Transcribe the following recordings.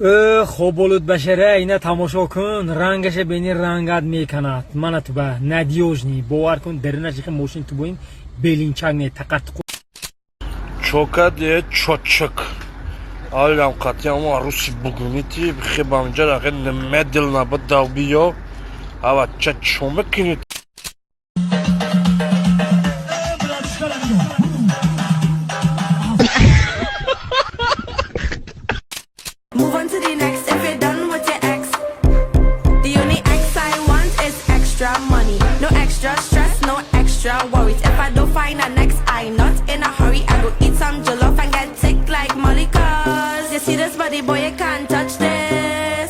Хоболуд башара, ина тамошо кун, рангаша бени, рангат меканад. Мана туба надёжный, бовар кун, даринаш ихи мошин тубоин белинчак не тақат. Чокаде чочак. Алям қатиам аруси бугунити хебамҷа рахе немедленно бадав биё. Ава ча чо мекунӣ? Move on to the next if you're done with your ex. The only ex I want is extra money. No extra stress, no extra worries. If I don't find a next, I not in a hurry. I go eat some jollof and get sick like Molly. 'Cause you see this body, boy, you can't touch this.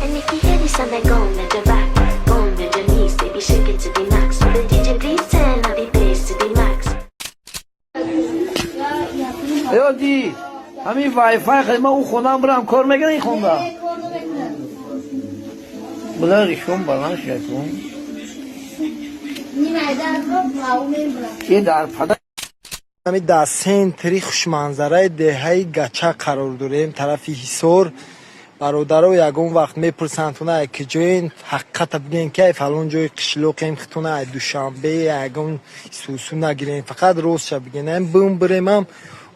And if you hear this sound, then go and bend your back. Go and bend your knees, baby, shake it to the max. The DJ, please turn up the bass to the max. Ёди ҳамин вайфай хидма ӯ хонам бирам кор мекунад ин хонда била ришон баланд шакун ин дар пада. Ҳами дар центри хушманзараи деҳаи Гача қарор дорем, тарафи Ҳисор. Бародаро, ягон вақт мепурсанд туна ай куҷоен, ҳақиқата бигӯем, ки ай фалон ҷои қишлоқем. Хитона ай Душанбе, ягон сусу нагирем, фақат ростша бигӯем. Ам бум биремам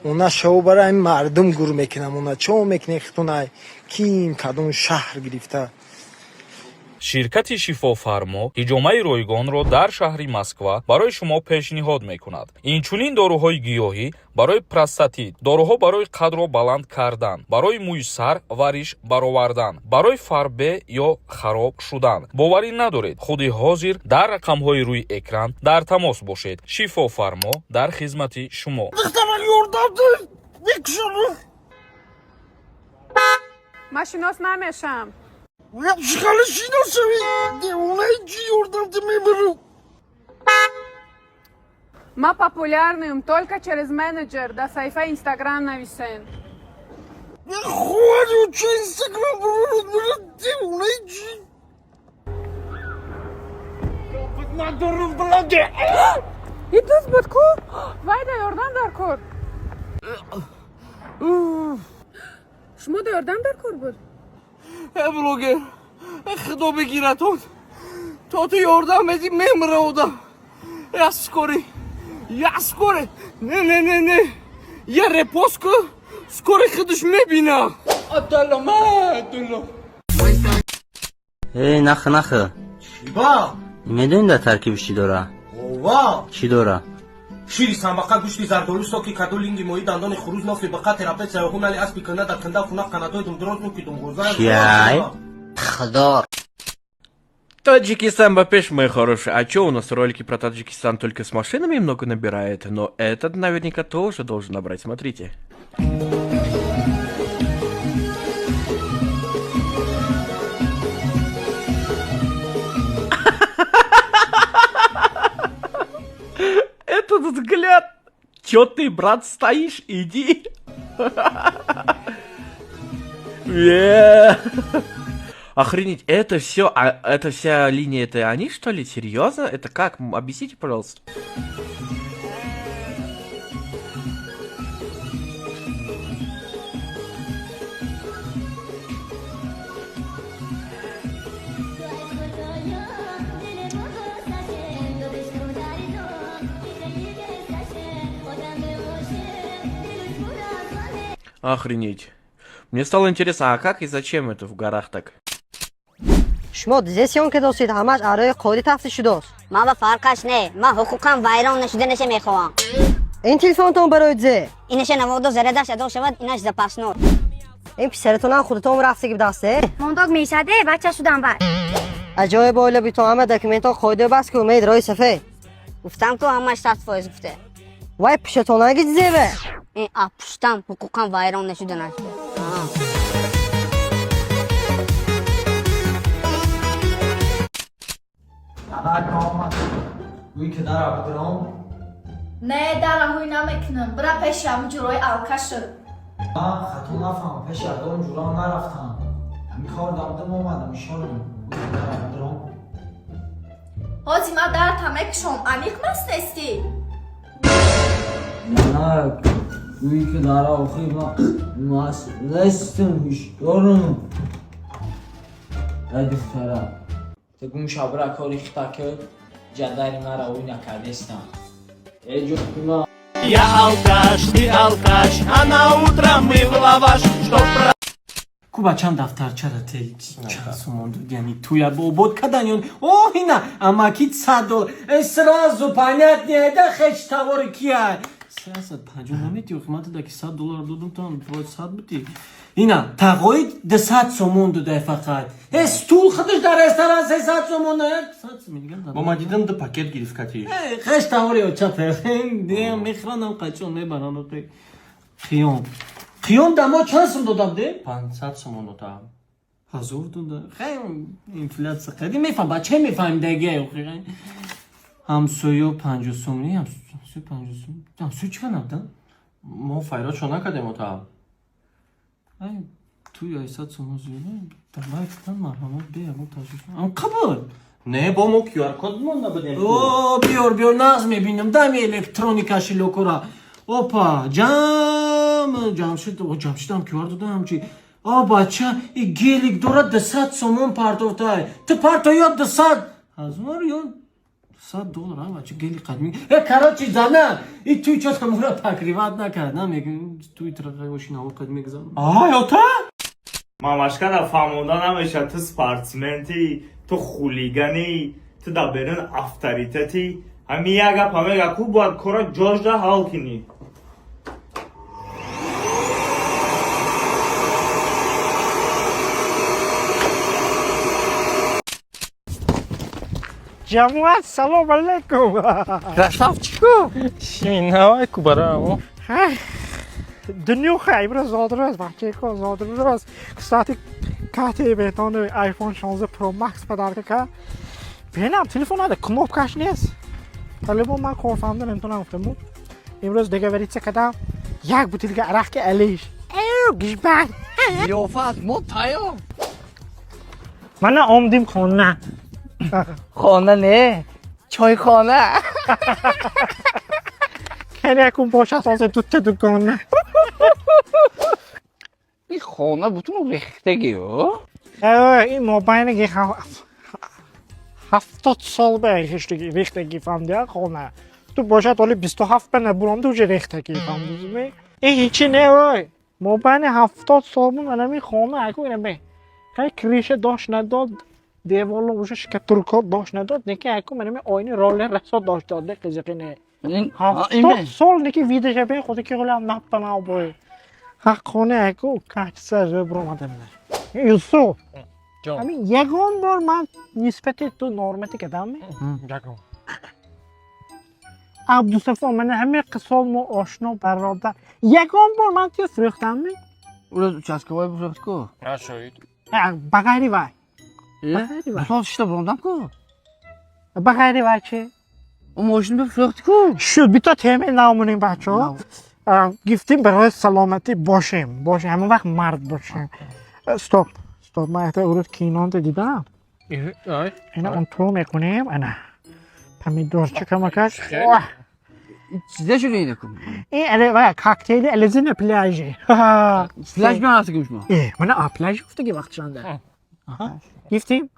она шав бара ами мардум гур мекунам, она чо мекунем, хитона ай ким кадом шаҳр гирифта. Ширкати Шифофармо ҳиҷомаи ройгонро дар шаҳри Москва барои шумо пешниҳод мекунад. Инчунин доруҳои гиёҳӣ барои простатит, доруҳо барои қадро баланд кардан, барои мӯи сар ва риш баровардан, барои фарбе ё хароб шудан. Боварӣ надоред? Худи ҳозир дар рақамҳои рӯи экран дар тамос бошед. Шифофармо дар хизмати шумо. Духтарак, ёрдам мекушам. Ман шинос намешам. Хали шиносави, девонаи чӣ? Ёрдам мебарам. Ман популярный м только через менеджер, дар саҳифаи Инстаграм нависен. Хоҳари чӣ, Инстаграм девонаи чӣ? Надорам, блогер. И дӯст буд ку, вай да ёрдам дар кор. Шумо да ёрдам дар кор буд? Э, блогер, худо бигиратон, то ту ёрдам медӣ, мемира одам. Я скорый, я скорый. Не, не, не, не, я репост ку, скорый худаш мебина. Абдалла. Эй, нахы, нахы. Ба. Медонӣ, дар таркибиш чӣ дора? Ова. Чӣ дора? Шири самбақа, гӯшти зардолу, соки каду, линги моҳӣ, дандони хурӯз, нофи бақа, терапевт, саёҳу, нали аспи канда, дар канда хуна, қанатҳои думдуроз, нуки думғоза. Чай? Худо. Таджикистан ба пеш, мои хорошие. А чё у нас ролики про Таджикистан только с машинами много набирает? Но этот наверняка тоже должен набрать, смотрите. Этот взгляд. Чё ты, брат, стоишь? Иди. Охренеть, это все, а это вся линия, это они, что ли? Серьезно? Это как? Объясните, пожалуйста. Охренеть. Мне стало интересно, а как и зачем это в горах так? Шумо дизе съёмка достед, ҳамаш арои қоида тафтиш шудааст. Ман ба фарқаш не, ман ҳуқуқам вайрон нашуданаша мехоҳам. Ин телефонтон барои зе? Инаша наводу зарядаш адо шавад, инаш запасной. Ин писаратонам худатон рафтаги будасте. Мондок мешаде, бача шудам бай. Аҷоиб оила битон, ҳама документҳо қоида баст ку, умед роҳи сафед. Гуфтам ку, ҳамаш 100% гуфте. Вай, пушатонаги дизеве? Ин а пуштам ҳуқуқам вайрон нашуданаш. Омад, гӯй ки дара бидиром. Не, дара ҳуй намекунам, бира пеши ҳамун ҷурои алкашу. Хато нафаҳм, пеши ягон ҷурам нарафтам, ҳами кор дамдам омадам, ишорам, гӯй ки дара бидиром. Ҳози ман дарта мекушом, аниқ маст нестӣ. На. Гӯӣ ки дар охир ман маст нестам, ҳушёрам. Ай духтара, ту гум шабра кори хита кӯд, ҷадари мара ӯй накардестам. Э ҷӯма. Я алкаш, ты алкаш, а на утро мы в лаваш, что Ку бачам дафтарчара те чанд сомон дод, яъни туя обод кадан ё о ина амаки 100 доллар. Э, сразу понятно, да, хеч тавори кия 350 намети. Охи ман туда ки 100 доллар додум, то бояд 100 бути. Ина тағои 200 сомон додай фақат. Э, стул худаш дар ресторан 300 сомон, 100 сомон дигар. Бо ма дидам, ду пакет гирифт катиш. Хеш тавори оча мехӯранам, қачон мебарам. Охи қиём қиём да мо чанд сум додам де? 500 сомон додам. 1000 дода. Хай, инфляция қади мефаҳм, бача мефаҳм даги. Охи ҳамсоё 50 сомонӣ, ҳамсоё 50 сом, ҳамсоё чӣ набда? Мо файродшо накардем, отам. Ай, туй 800 сомон зиёд давай кутан, марҳамат, бе ягон ташвиш ам қабул. Не, бо мо QR код монда будем. О, биёр, биёр, нағз мебинам дами электроника шилокора. Опа, ҷам Ҷамшид, Ҷамшидам QR додам чи. О, бача, и гелик дорад, 200 сомон партофтай. Ту парто ё 200 ҳазор ё 100 доллар, а бача, гелик қадми. Э, короче, зана, и туй чота мура покрывать накард, на мегӯ туй трақай ошинаво қад мегзарам. Ай, ота. Мамашкада фаҳмонда намешад, ту спортсменти, ту хулигани, ту дар берун авторитети. Ҳамин як гапа мега ку бояд кора ҷожда ҳал кунӣ. Ҷамоат, салом алейкум. Красавчику. Шинавай кубара. Дунёха имрӯз зодрӯз, бачако, зодрӯз. Кстати, кати бетони iPhone 16 Pro Max подарка кард. Бенам телефон нада, кнопкаш нест. Талибон ман корфаҳмда наметонам гуфтам. Имрӯз договориться кардам, як бутылка арақ ки алиш. Эв, гишбан. Зиёфат мо тайёр. Мана омдим хона. Хона не, чойхона. Хеле якун бошад ҳозир дута дугона. Ин хона бутун рехтагиё. Э, ин мобайниги 70 сол ба рехтагӣ, фаҳмдия, хона. Ту бошад ҳоли 27 ба набуромда, уже рехтагӣ, фаҳмдизми? Ин ҳичи не, ой. Мобайни 70 сол бу манами хона аку ина бе. Хай, крыша дошт надод, деволо уже штукатурка дошт надод, неки аку манами оини роллер расо дошт дод, қизиқи не. 70 сол неки видаша бе худи ки ғулам наппанав бой. Ҳаққони аку качса рӯб ромадам. Юсуф. Ҳамин ягон бор ман нисбати ту нормати кардамми? Ягон. Абдусафо, мана ҳамин қисол мо ошно, бародар. Ягон бор ман туя фурӯхтамми? Ураз участковой бифурӯхт ку. Нашоид. Ба ғайри вай. Ба ғайри вай. Сол шишта буромдам ку. Ба ғайри вай чи? О, мошин бифурӯхт ку. Шуд, бито темаи нав монем, бачаҳо. Гифтем барои саломатӣ бошем. Бошем, ҳамон вақт мард бошем. Стоп. Стоп, ман якта урӯз кинонда дидам. Ина он ту мекунем, ана. Помидорча камакак. Чизе шуд ина ку? Ин але вай коктейли алезина пляжи. Пляж меан ҳастагим шумо? Э, мана а пляж гуфтаги вақтшанда. Гифтем?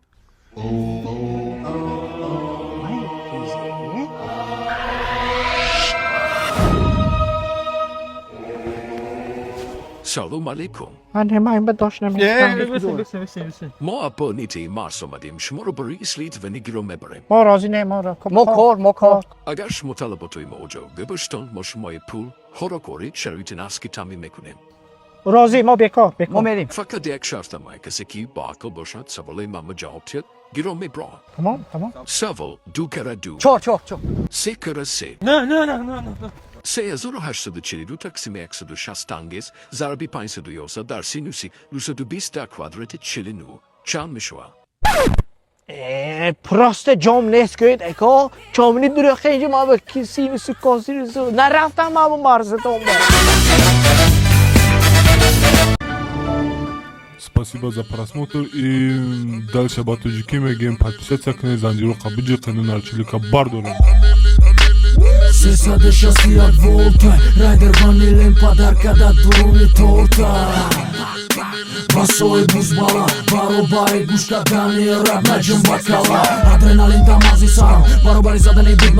Салом алейкум. Ман ҳама ба дошт намешавам. Мо бо нияти марс омадем. Шуморо барои исследование мебарем. Мо розӣ не, мо Мо кор, мо кор. Агар шумо талаботои мо ҷавобгӯ бошед, мо шумои пул, хӯрокворӣ, шароити нағз ки таъмин мекунем. Розӣ, мо бекор, бекор. Мо мерем. Фақат як шарт амай: касе ки боақл бошад, саволои мама ҷавоб диҳад, гиро мебарад. Тамом, тамом. Савол: ду кара ду. Чор, чор, чор. Се кара се. Не, не, не, не, не. 3842 тақсими 160 ангез зарби 511 дар синуси 920 дар квадрати 49 чанд мешавад? Э, просто ҷом нест, гӯед, эко. Чомини дурӯхе инҷо ман ба ки синусу косинусу нарафтам, ман бо марзатон ба. Спасибо за просмотр и дальше ба тоҷикӣ мегӯем: подписаться кунед, занҷироқа биҷиқену нарчилика бардорем. 361 волта. Райдер ванилем подарка да дуруни торта. Басои бузбала баробари гӯш кардани рап наҷум бакала. Адреналин дар мағзи сарам баробари задани бит.